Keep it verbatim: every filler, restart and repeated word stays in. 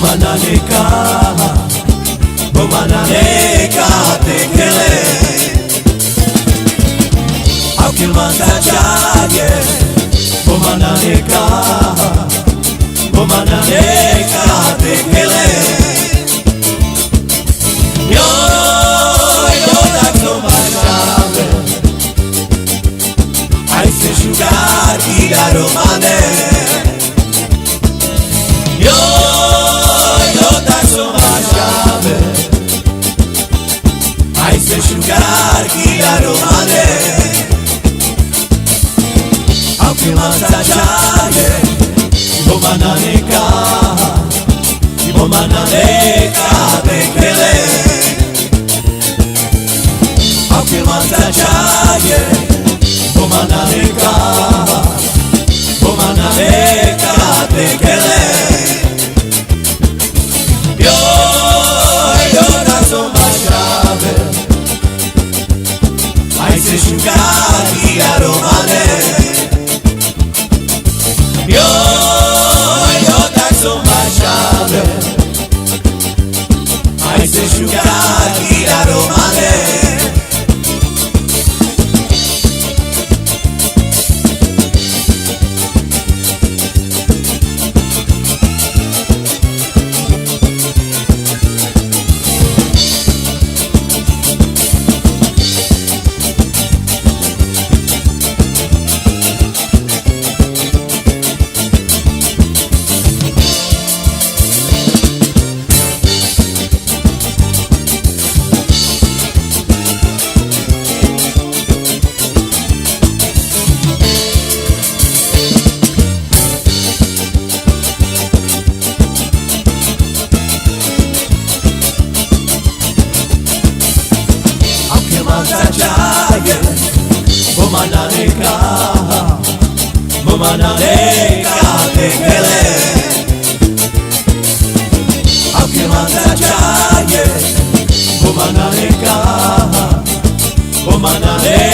Mananeka, bo mananeka tekele. Aukilmanta chaye, bo mananeka, bo mananeka tekele. Yo, yo, takso mashave. Aise shugar kila romane. Yo, yo, takso mashave. Aise shugar kila romane. Aukilmanta chaye, bo mananeka, bo mananeka tekele. Aukilmanta chaye, bo mananeka, bo mananeka tekele. Yo, yo, takso mashave. Aise shugar kila romane. Yo, yo, takso mashave. Aise shugar kila romane. Aukilmanta chaye, bo mananeka, bo mananeka tekele. Aukilmanta chaye, bo mananeka, bo mananeka